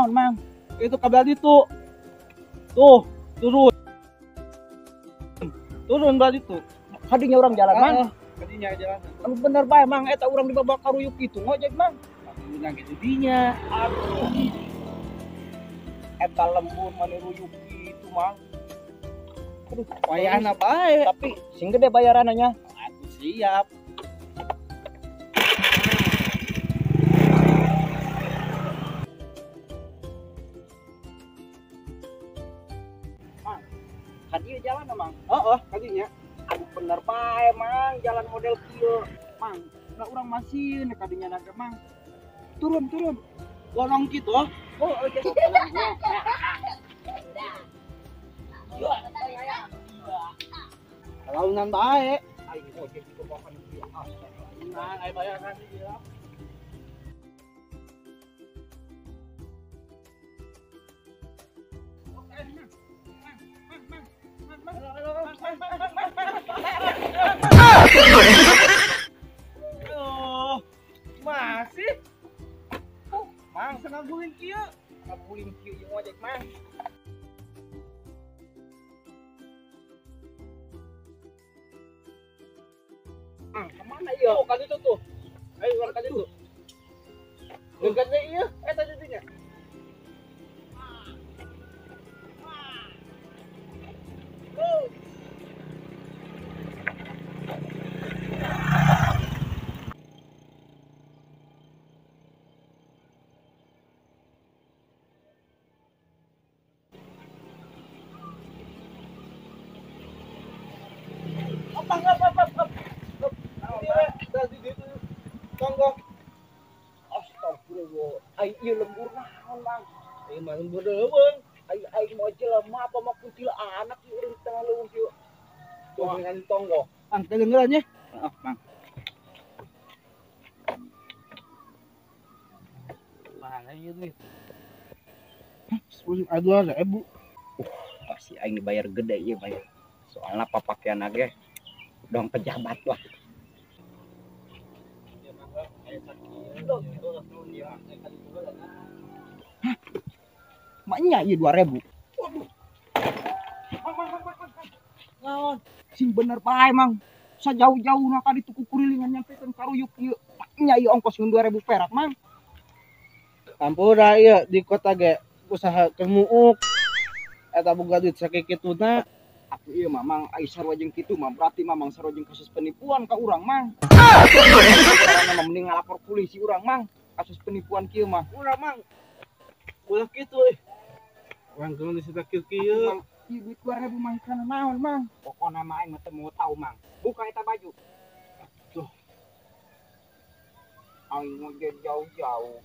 Naon, Mang? Itu kabel itu. Tuh, turun. Turun berarti itu. Kadinya urang jalan, Mang. Kadinya jalan. Anu bener bae, Mang, eta urang dibawa karuyuk kitu ngojek, Mang. Atuh gitu dinya. Aduh. Eta lembur mani ruyuk kitu, Mang. Aduh, wayahna bae. Tapi sing gede bayarannya. Atuh siap. Mang, kadieu jalan, Mang. Heeh, kadinya. Aduh bener bae, Mang, jalan model kieu. Mang, lah urang masih nek kadinya na Mang. Turun, turun. Gorong kitu. Oh, oke. Launan bae. Aing ojek itu bahkan kieu. Nah, aing bayaran ieu. Aduh, masih. Mang, senang guling kieu. Ngaguling kieu ieu ngojek, Mang. Mang, kemana ieu? Oh, ka ditu tuh. Ayo urang ka ditu. Dekat deui ieu, eta jadinya. Astagfirullah. Ai ieu lembur naon, Mang? Ieu mah lembur leuweung. Ai aing mau jelema apa mau kuntilanak ieu urang di tengah leuweung kieu. Tuh dengan tonggo. Mang, kedengeran nya? Heeh, Mang. Mana ieu duit? Hah, 10.000. Pasti aing dibayar gede ieu bayar. Soalna papakean ge dong pejabat lah. Hah? Maknya ieu 2.000. Waduh. Mang. Naon? Sing bener bae, Mang. Sajauh-jauhna ka ditu kukurilingan nyampekeun karuyuk ieu. Maknya ieu ongkos ngeun 2.000 perak, Mang. Ampura ieu di kota ge usaha keur muuk. Eta boga duit sakikituna. Atuh ieu mah, Mang, ai sarua jeung kitu mah berarti Mamang sarua jeung kasus penipuan ka urang, Mang. Karena mah mending ngalapor polisi urang, Mang. Kasus penipuan kieu mah. Urang, Mang. Ulah kitu euy. Urang geus disita kieu-kieu. Mang, ieu duit 2.000 mah kana naon, Mang? Pokona mah aing mah teu mau tahu, Mang. Buka eta baju. Tuh. Aing ngojek jauh-jauh.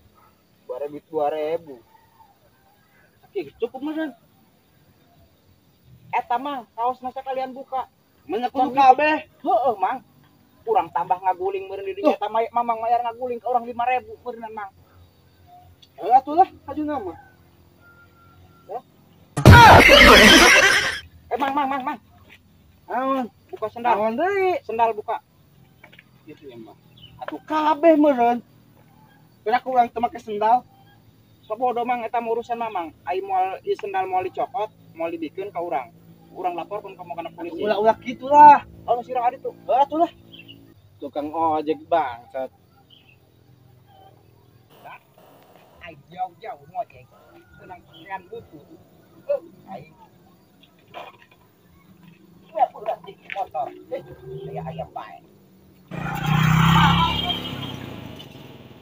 Bare duit 2.000. Sakieu cukup mah. Eta mah kaosna sakalian buka. Mana kudu kabeh? Heeh, Mang. Urang tambah ngaguling meureun di dinya eta Mamang mayar ngaguling ka urang 5.000 meureun, Mang. Heuh atuh lah, hajuna mah. Eh, Mang, Mang. Naon? Buka sendal. Naon deui? Sendal buka. Kitu ya, Mang. Atuh kabeh meureun. Kira ku urang teu make sendal. Sabodo, Mang, eta urusan Mamang. Ai moal ieu sendal moal dicokot, moal dibikeun ka urang. Urang laporkeun ka kana polisi. Ulah-ulah kitu lah. Oh, si urang adi tuh. Heuh atuh lah. Tukang ojek bangsat. Ai jauh-jauh ngojek. Senang pakaian butuh. Aing. Ya berat di motor. Aya ayam bae.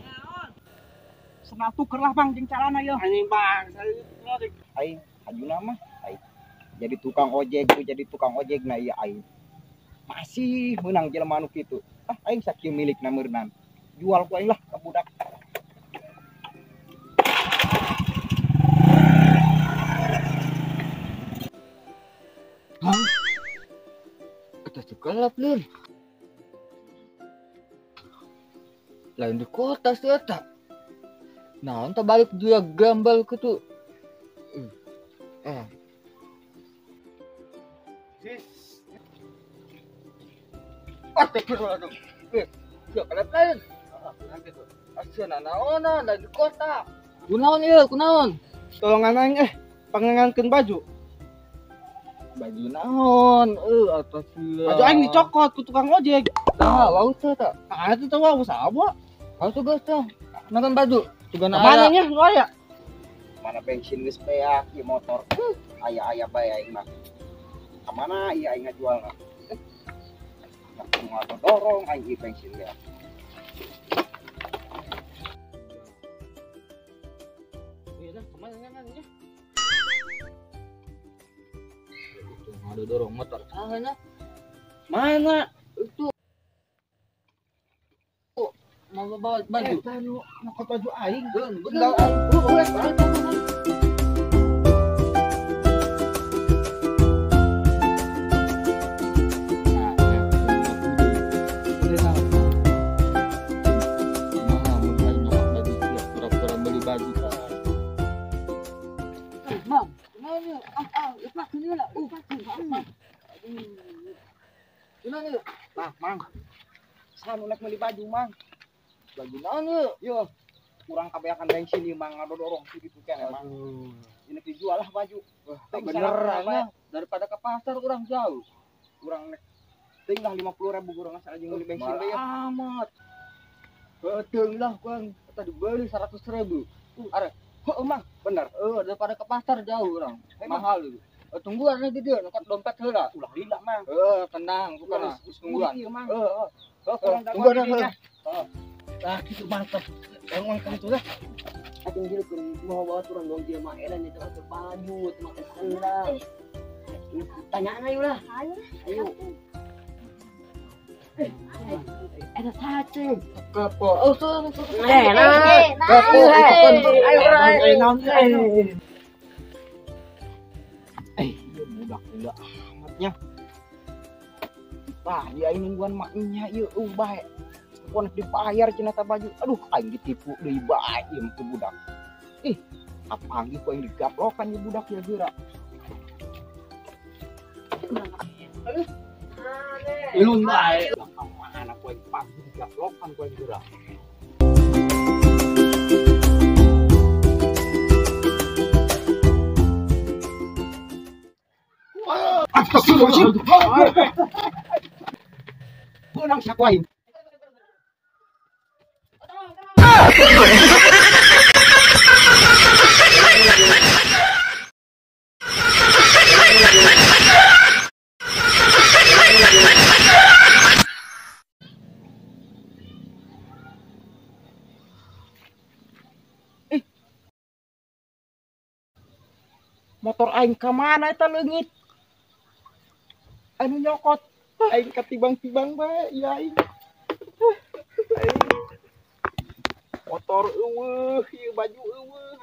Naon? Senal tuker lah, Bang, jeung calana ieu. Anjing bangsat. Aing hajuna mah aing. Jadi tukang ojek, jadi tukang ojek na ieu aing. Masih meunang jelema anu kitu. Ah, aing sakieu milikna meureunan. Jual ku aing lah ka budak. Hah? Kita sekelap, Lur. Lain di kota sih eta. Naon tak balik dia gambal gitu. Sis. Astagfirullahaladzim. Ya kelap lain. Asana naona lain di kota. Kunaon ieu, kunaon? Tolongan aing pangengankeun baju. Baju naon? Atas baju aing dicokot ku tukang ojek. Tah, wau teh tah. Ah, itu teh wau saha? Harus geus tah. Nonton baju. Tugana aya. Mana nya nu aya? Mana bensin geus beak ieu motor. Aya-aya bae aing mah. Ka mana ieu aing ngajualna? Nah, dorong aing ieu bensin beak. Ieu dah kemana nya? Ada dorong motor sana. Mana? Itu mau bawa baju. Eta nu nyokot baju aing. Bener. Nah, Mang. Sanu nek meuli baju, Mang. Baju naon ieu? Yo, kurang kabeakan bensin ieu Mang ngadorong si ditu keneh, Mang. Ini dijual lah baju. Wah, beneran ya. Daripada ke pasar urang jauh. Urang nek teuing lah 50.000 urang asal jeung meuli bensin teh ya. Amat. Beuteung lah kurang eta dibeli 100.000. Are, heueuh Mang, bener. Daripada ke pasar jauh urang. Mahal itu. Tungguan di dia nyokot dompet heula. Ulah lila, Mang. Tenang, bukan tungguan. Mang. Tungguan heula. Nah, gitu mantap. Orang kan itu lah. Ating dulu kun mau bawa turun dong dia mah edan itu atuh baju, makan sandal. Tanyaan ayo lah. Ayo. Ada sacing. Kapo. Oh, so. Kapo. Ayo, ayo. Budak gila amatnya. Tah, dia aing nungguan maknya ieu bae. Pokona dibayar cenah ta baju. Aduh, aing ditipu deui bae ieu mah budak. Ih, apaan ku aing digaplokan ieu budak ieu geura. Ilun bae. Mana ku aing pagi digaplokan ku aing geura. Astagfirullahaladzim. Benang saku aing. Motor aing ka mana eta leungit? Anu nyokot aing katibang-tibang bae ieu aing. Aing motor eueuh, ieu baju eueuh.